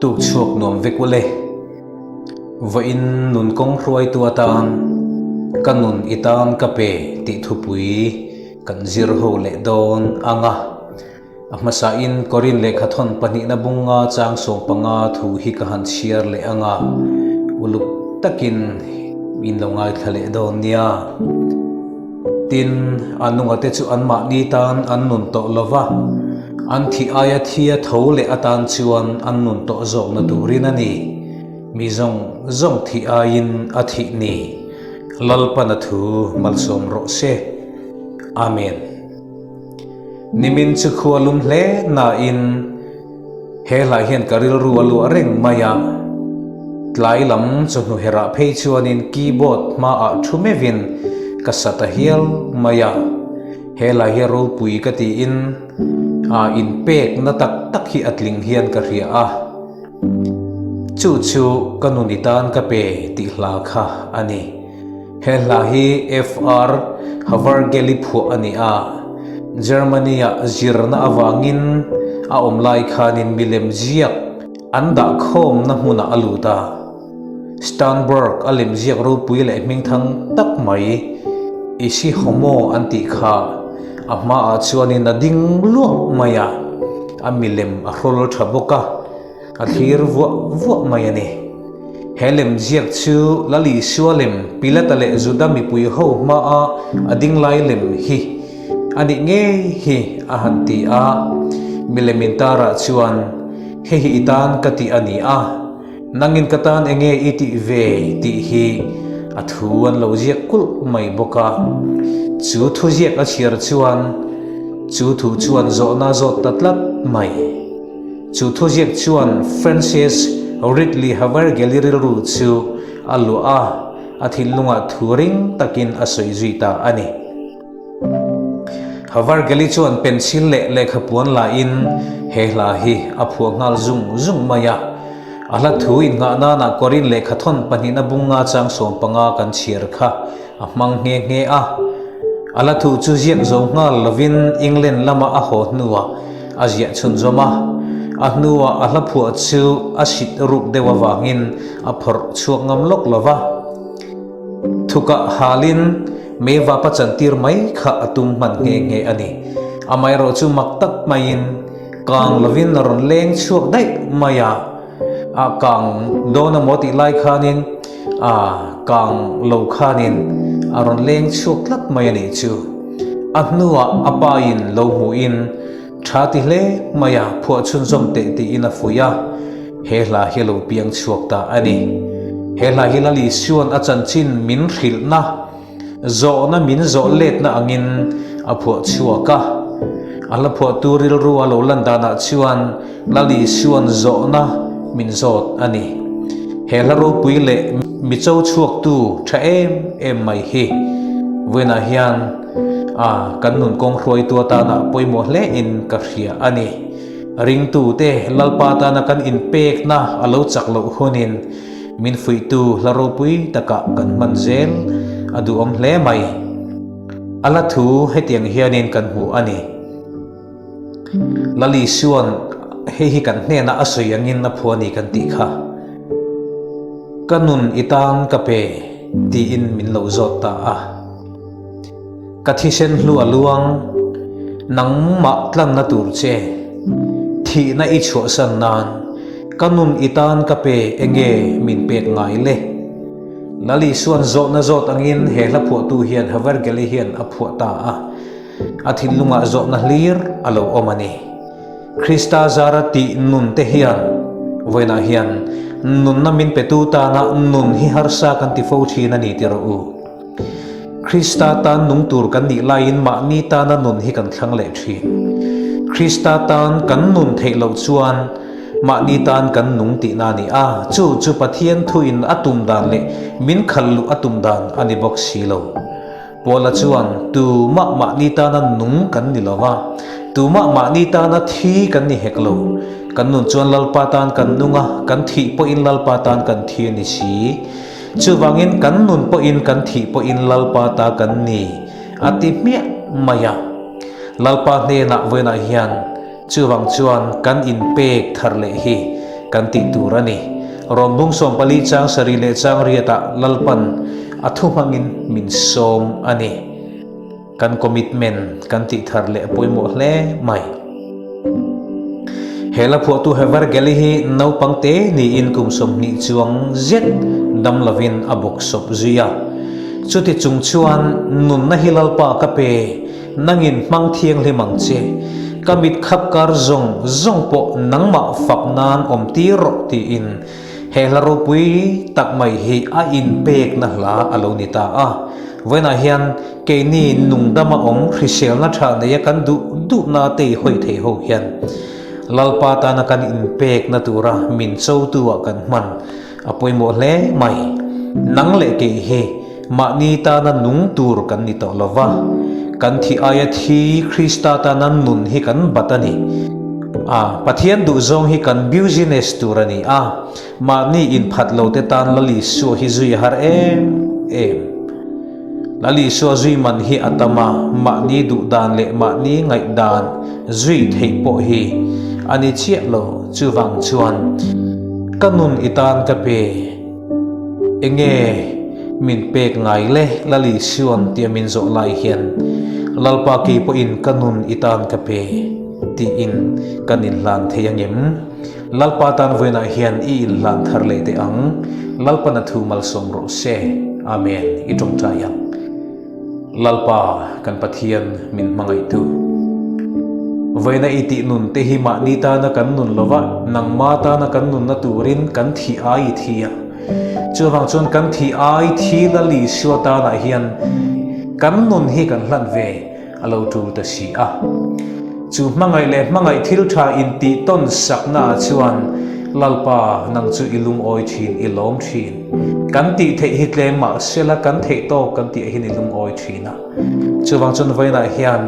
Tuk chhuak nuam vek ule. Vawiin nun kawng hruaitu atan ka nun i tan ka pe tih thupui kan zir ho leh dawn ang a. A hmasain Korin lehkhathawn pahnihna bunga chang 15 thu hi ka han chhiar leh ang a, uluk takin min lo ngaithla leh dawn nia. Tin, a nungate chu anmahni tan an nun tawh lo va, an thih aia thia tho leh atan chuan an nun tawh zawkna turin a ni. Mi zawng zawng thih aiin a thih ni. Lalpana thu malsawm rawh se. Amen. Nimin chu khua lum hle nain he hla hian ka rilru a luah reng mai a. Tlai lam chawhnu herah phei chuanin keyboard hmaah thu meuhin ka sa ta hial mai a. He hla hi a ropui ka tiin a inpekna tak tak hi a tling hian ka hria a. Chu chu ka nuni tan ka pe tih hla kha a ni. He hla hi FR Havergeli phuah a ni a, Germany-ah zirna avangin a awm lai khanin milem ziak an dah khawmna hmunah a lut a. Sternberg a lem ziak ropui leh hmingthang tak mai Isi Homo an tih kha a hmaah chuanin a ding luah mai a, a milem a hrawl tha bawk a, a thlir vuah vuah mai a ni. He lem ziak chu Lal Isua lem Pilata leh Juda mipui ho hmaa a ding lai lem hi a nih ngei hi a han ti a, milem intarah chuan hei hi i tan ka tih a ni a, Nangin ka tan enge i tih ve tih hi a thu an lo ziak kulh mai bawk a. Chu thu ziak a chhiar chuan chu thu chuan zawhna a zawt ta tlat mai. Chu thu ziak chuan Francis Ridley Havergal-i rilru chu a luah a, a thinlungah thu ring takin a sawi zui ta a ni. Havergal-i chuan pencil leh lehkhapuan lain he hla hi a phuah nghal zung zung mai a. A hla thu innghah nana Korin lehkhathawn pahnihna bunga chang 15 kan chhiar kha a hmang nghe nghe a. A hla thu chu ziak zo nghal lovin England lama a haw hnuah a ziah chhunzawm a. A hnuah a hla phuah chu a sit ruk deuh avangin a phawrh chhuak ngam lawk lo va. Thukah halin mei vapa chantir mai kha a tum hman nghe nghe a ni. Amaherawh chu mak tak maiin kang lovin a rawn leng chhuak daih mai a, a kang dawn emaw tih lai khanin a kang lo khanin a rawn leng chhuak tlat mai a nih chu. A hnuah a pain lo hmuhin Tha ti hle mai a, phuah chhunzawm teh tiin a fuih a, he hla hi a lo piang chhuak ta a ni. He hla hi Lal Isua'n a chanchin min hrilhna, zawhna min zawh letna angin a phuah chhuak a. A hla phuahtu rilru a lo lan danah chuan Lal Isua'n zawhna min zawt a ni. He hla ropui leh mi cho chhuaktu tha em em mai hi vawiinah hian A, kan nun kawng hruaitu atana pawimawh hle in ka hria a ni. Ringtute Lalpa atana kan inpekna a lo chak loh hunin min fuihtu hla ropui takah kan hman zel a duhawm hle mai. A la thu hetiang hianin kan hmu a ni. Lal Isua'n hei hi kan hnenah a sawi angin a phu a ni kan tih kha. Ka nun i tan ka pe tiin min lo zawt ta a. Ka thisen hlu a luang, nangmah tlanna tur che, thihna i chhuahsan nan, ka nun i tan ka pe enge min pek ngai le? Lal Isua'n zawhna zawt angin he hla phuahtu hian Havergal-i hian a phuah ta a, a thinlungah zawhna hlir a lo awm a ni. Krista zara tih nun te hian vawiinah hian nunna min petu tana nun hi harsa kan ti fo thin a ni ti rawh u. Krista tan nung tur kan nih laiin mahni tana nun hi kan thlang leh thin. Krista tan kan nun theih loh chuan mahni tan kan nung tihna a ni a, chu chu Pathian thuin a tum dan leh min khalh luh a tum dan a ni bawk si lo. Paula chuan, Tumah mahni tana nung kan ni lo va, tumah mahni tana thi kan ni hek lo. Kan nun chuan Lalpa tan kan nung a, kan thih pawhin Lalpa tan kan thi a ni si. Chuvangin kan nun pawhin kan thih pawhin Lalpa ta kan ni, a ti hmiah mai a. Lalpa hnenah vawiinah hian chuvang chuan kan inpek thar leh hi. kan tih tur a ni. Rawm bung 14 chang sarih leh chang riatah Lalpan a thu hmangin min sawm a ni. Kan commitment kan tih thar leh a pawimawh hle mai. He la phuahtu Hever Gelly hi naupang te niin kum 20 chuang zet dam lovin a bawk sawp zui a. Chuti chung chuan nunna hi Lalpa ka pe, nangin hmang thianghlim ang che. Ka mit khap kar zawng zawng pawh nangmah fak nan awm tir rawh tiin he hla ropui tak mai hi a inpekna hla a lo ni ta a. Vawiinah hian keini nungdama awm hriselna tha neia kan duh duhna te i hawi thei ho hian Lalpa tana kan inpekna tura min chotu-ah kan hman a pawimawh hle mai. Nang leh kei hi mahni tana nung tur kan ni tawh lova, kan thih aia thi Krista tana nun hi kan bat a ni. A, Pathian duhzawng hi kan business tur a ni a. Mahni inphat lo te tan Lal Isua hi zui a har em em. Lal Isua zui man hi a tam a, mahni duh dan leh mahni ngaih dan zui theih pawh hi a ni chiah lo. Chuvang chuan ka nun i tan ka pe. Enge min pek ngai le Lal Isua'n tia min zawh lai hian Lalpa kei pawhin ka nun i tan ka pe tiin kan inhlan thei angem? Lalpa tan vawiinah hian i inhlan thar leh teh ang. Lalpan a thu malsawm rawh se. Amen. I tawngtai ang. Lalpa kan Pathian min hmangaihtu. Vawiina i tih nun te hi mahni tana kan nun lova, nangma tana kan nunna turin kan thih ai i thi a. Chuvang chuan kan thih ai thi Lal Isua tanah hian kan nun hi kan hlan ve. A lo tul ta si a. Chu hmangaih leh hmangaih thil tha intih tawn saknaah chuan Lalpa, nang chu i lungawi thin, i lawm thin. Kan tih theih hi tlem mah sela kan theih tawk kan tih ahin i lungawi thin a. Chuvang chuan vawiinah hian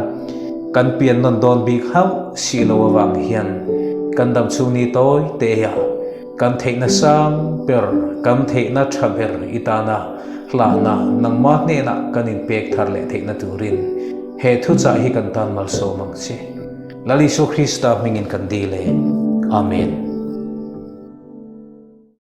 kan pian nawn dawn bik hauh si lo avang hian kan dam chhung ni tawi te a kan theihna sang ber, kan theihna tha ber i tana Hlahna nangmah hnenah kan inpek thar leh theihna turin he thuchah hi kan tan malsawm ang che. Lal Isua Krista hmingin kan dil e. Amen.